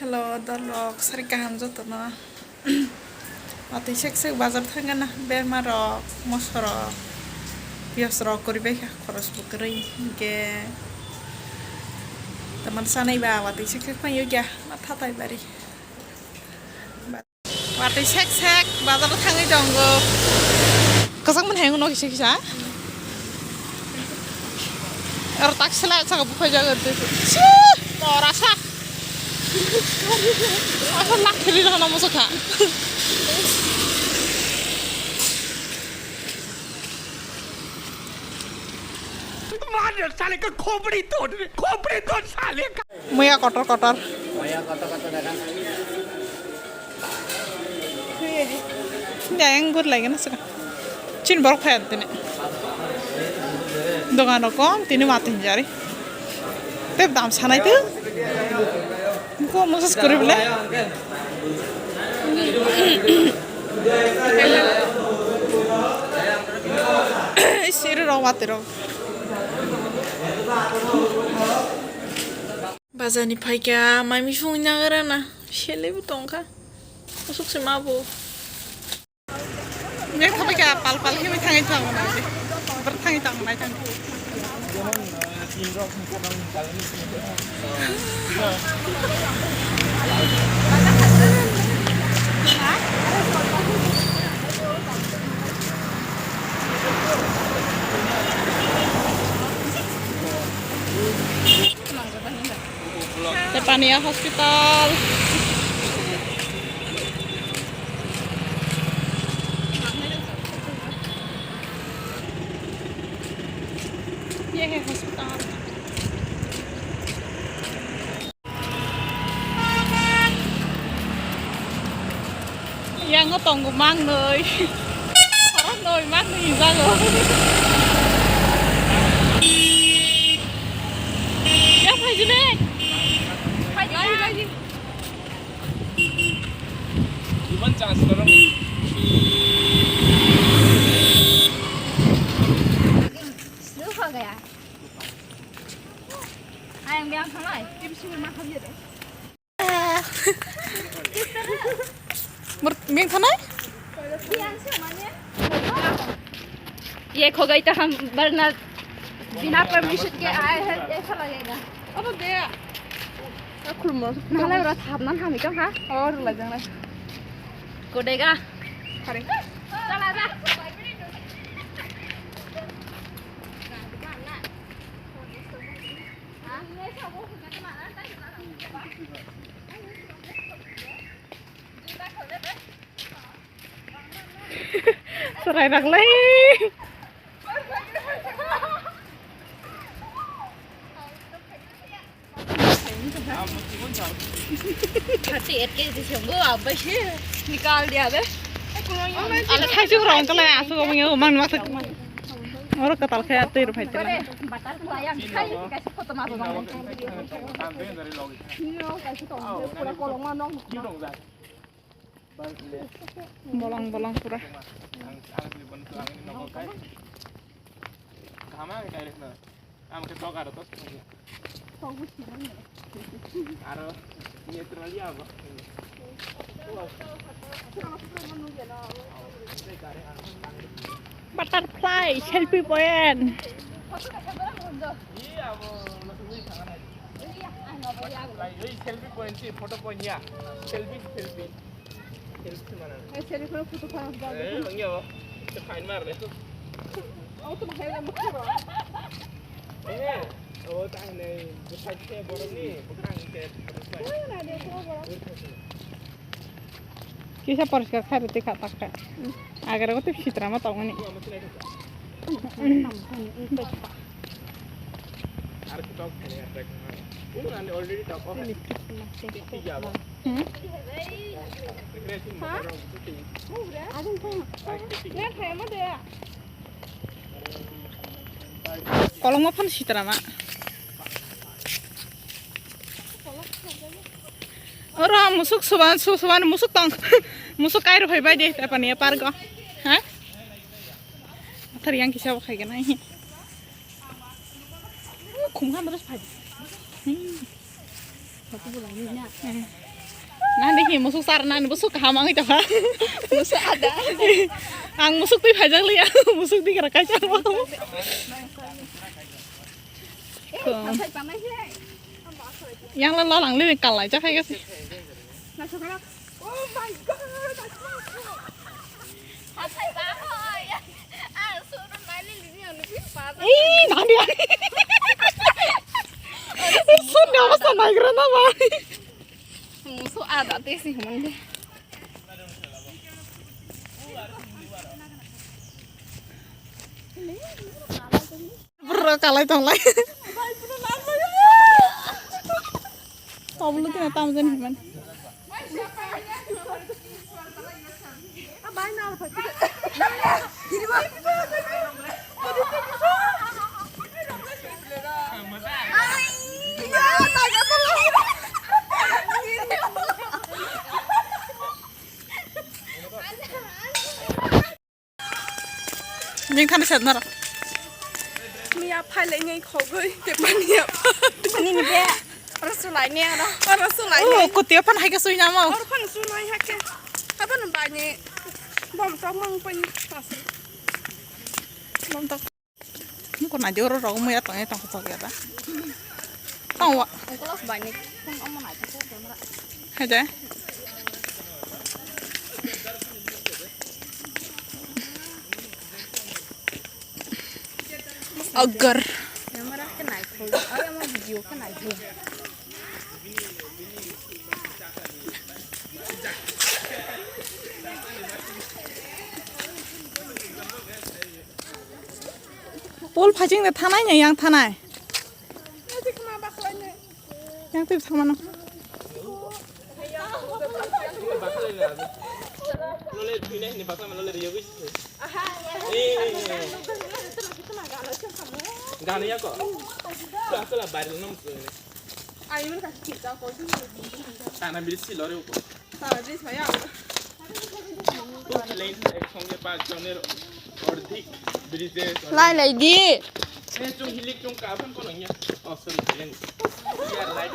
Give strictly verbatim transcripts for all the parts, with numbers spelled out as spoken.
Hello, dol rok, sari kaham jotono. Watwi sek sek bazar thangana, berma rok, moso rok, piyaj rok kwrwi bai kha, khoros bo kwrwi, hinkhe tamani sanai ba watwi sek sek phai ya, ma thatai bari. Watwi sek sek bazar thangwi tongo. Kwchak mani hai wngno kisa kisa. Aro tak sela saka bukhai jaga twi. Shi! Tora sa. Asa lak kheli rokno muchukha. मार साले का खोपड़ी तोड़ दे, खोपड़ी तोड़ साले का। Muya kotor kotor. Dayang gur lagi na sira. Chin borok phai tini. Dogan rok kom tini mati hinjari. Te dam sanai tu. Ko mosas kuri bole. Siri rok mati rok. Bazar ni phaikha mai mui songwi nagra na, selai bo tongkha. Aswk se ma bo. Nek thabai kha pal pal himwi thangwi thango na de. Bar thangwi thango nai thang. Tepania Hospital. Ye he hospital. Yango tongo mangnoi. Khoroknoi mangnoi hijago. Ya phaidi ne. Phaidi, phaidi. Iman chance korang. Slow ho gaya. Ayang biang thanai. Mur-, ming thanai? ये खो गई तो हम वरना बिना परमिशन के आए हैं, ऐसा लगेगा। अब दे। Khulmo. Nahale ora thapna thami tong ha. Or la jang lai. Kodega. Khare. Chala ja. Serai rak lai. Thirty eight K G siyong go, abai se nikal diya be. Ala thai su rong kala asu go mang mang ma. Oro katal khe tei ro phai tela. Batar pula yang khai kaisa photo ma ba. Ni no kaisa to pura kolong ma no. Bolong bolong pura. Aro, ini terlalu apa? Butterfly selfie point. Iya, mau langsung ini tangan aja. Selfie point sih, foto point ya. Selfie, selfie. Selfie mana? Eh, selfie photo photo. Eh, iya, mau. Itu fine mar deh. Oh, tuh makanya mau. Eh, oh, tak nih. Bukan sih, borong nih. Bukan sih. Kisa poriskar khai rwtwi kha tak kha. Agara go tei sitra ma tongmani. Hmm? Kolokma phano sitra ma. Oro musuk suban, su-, suban musuk tong. Musuk kairo phai bai de, Tepania park o. Ha? Athar yang kisa bo khai gana. Khum khan ros phai. Hmm. Baku bo lai na. Hmm. Nang dikhi musuk sar nang musuk kaham ang ita ha. Musuk ada. Ang musuk twi phajak liya. Musuk dikra kaisa. Yang la la lang le kalai cha khai gasi. Oh my god. Ih, nani ani. Sun ne apa sana igra na ba. Musu ada tesi mande. Bro kalai tonglai. Toblo kena tamjani himan. Jing thani sat nara. Miya phailai ngai khogoi te pani ya. Ani ni be. Oro sulai ne oro. Oro sulai ne. Oh, kutia phan hai ka sui nama. Oro phan sulai ha ke. Apa nang bai ne. Bom tok mang pai. Bom tok. Ko na joro rok muya tong tong tok ya da. Tong wa. Ungkolos bai ne. Tong omo na ko camera. Hai de. Agar. Camera ke nai khol. Ay ama video ke nai khol. Pol phajing de thanai ne yang thanai. Yang tip thamano. Gana ya ko. Kula kula baril nom. Tana bisi lore uko. Tana bisi maya. Lane ek songe pachjoner ordhik bridge. Lai lai di. Eh, chung hilik chung ka phan kono ya. Oh, sorry, hilik. Here, light.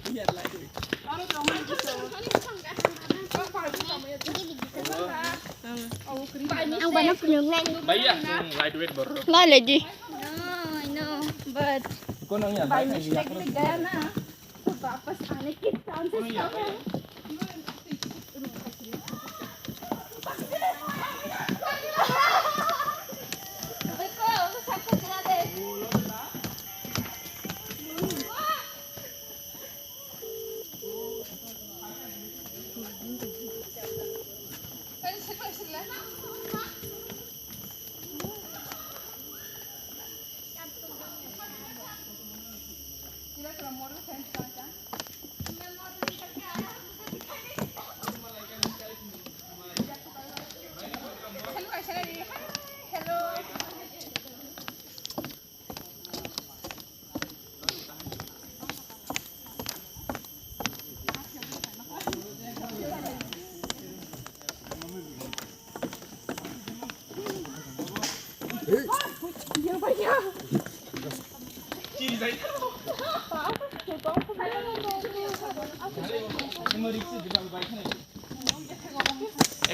Here, light. Ang bana phunuknai. Bhaiya, chung lightweight borok. Lai lai di. No, I know, but kono ya, by mistake gaya na. तो वापस आने के चांसेस कम है।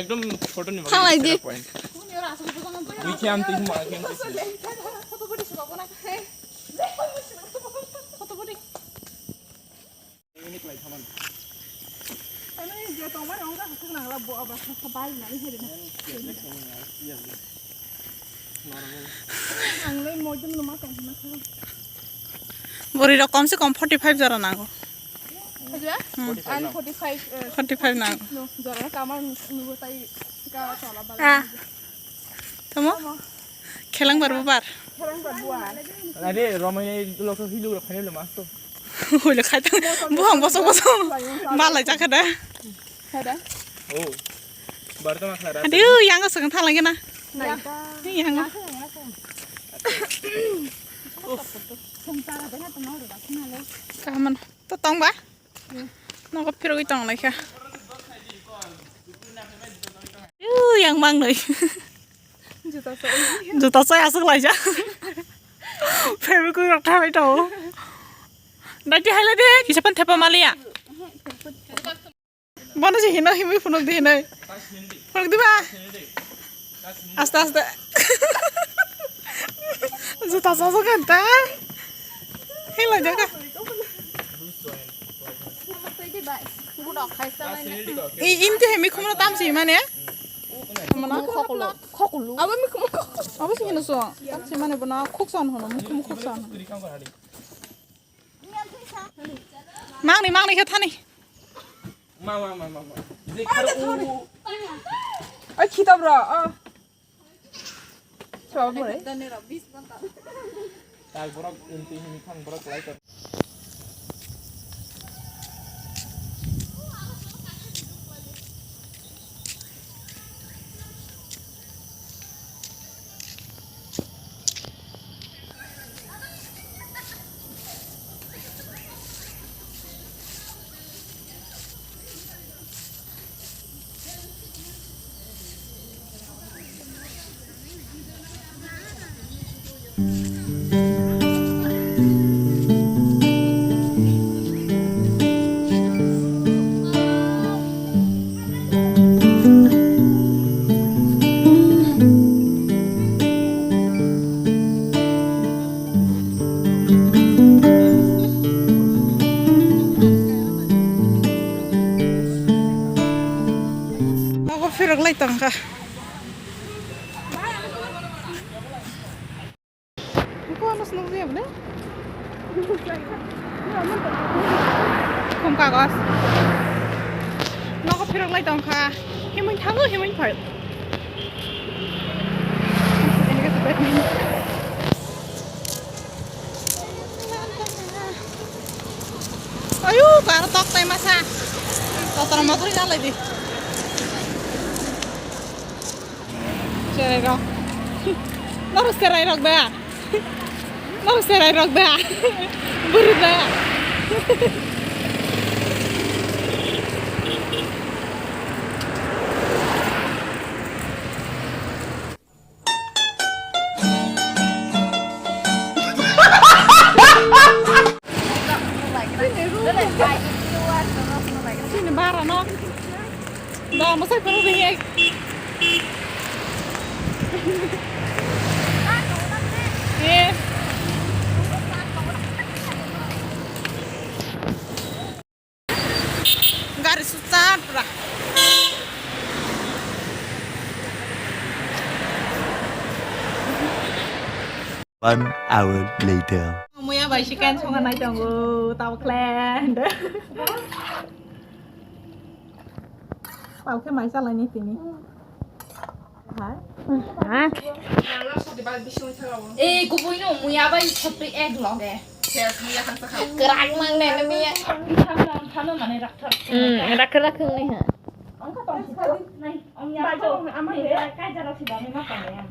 একদম ফটো নিব। থামাই দি। পয়েন্ট। দুই খেয়াম তিন মারা খেয়াম। Bwrwi rok komse kom forty five jora nango. Haja? Hmm. Forty five, no. Forty five nango. No, jora kamar nugo tai ka tola bala. Ah. Tamo? Tamo. Khelang bar bubar. Khelang bar bubar. Are, romai ni lokto hilu rok khainai lo mas to. Hoi lo khai tang. Buhang bosok bosok. Malai jakha da. Kada? Oh. Bar to ma khara. Adi, yang ko seng thalang na. Nai ta. Yang. Kaman. To tong ba? Nogo phirogwi tong lai kha. Yu, yang mang noi. Juta soi. Juta soi aswk lai ja. Fabric rok thalai to. Dati haile de, kisa pan thepa maliya. Bono se hino himwi phunuk di hinoi. Phunuk di ba? Aste aste. Juta sasok kan ta. Hila jaga. I, imte hemi khumno tamsi mane? Mana? Khokulu. Khokulu. Abo mi khum khokulu. Abo sini so. Tamsi mane bono khuksan hono, mukhum khuksan. Mangni, mangni khe thani. Ma, ma, ma, ma, ma. Je kharo u. Ai, khitab ra. Ah. Chop mo re. Tal borok inti hini thang borok lai kar. Nogo phirok lai tongkha. Ko ano swnam ya bole? Khum kagos. Nogo phirok lai tongkha. Himwi thango, himwi phai. Ayu, karo tok tai masa. Kotor motor jalai di. Cherai rok. Noro cherai rok da. Noro cherai rok da. Buru da. Sini bara no. Da, masai kono ding ek. Eh. Gari start pura. One hour later. Muya bai chicken songa nai tongo, tao klen. Tao khe mai chalai ni tini. Hai. Ha? Eh, kubui no muya bai chapri ek loge. Kwrak mang ne ne muya. Thano, thano mane rakthar. Hmm, rakthar rakthar ni ha. Ang ka tong. Nai, ang ya ko. Ama he kai jaro si ba me ma pa ya.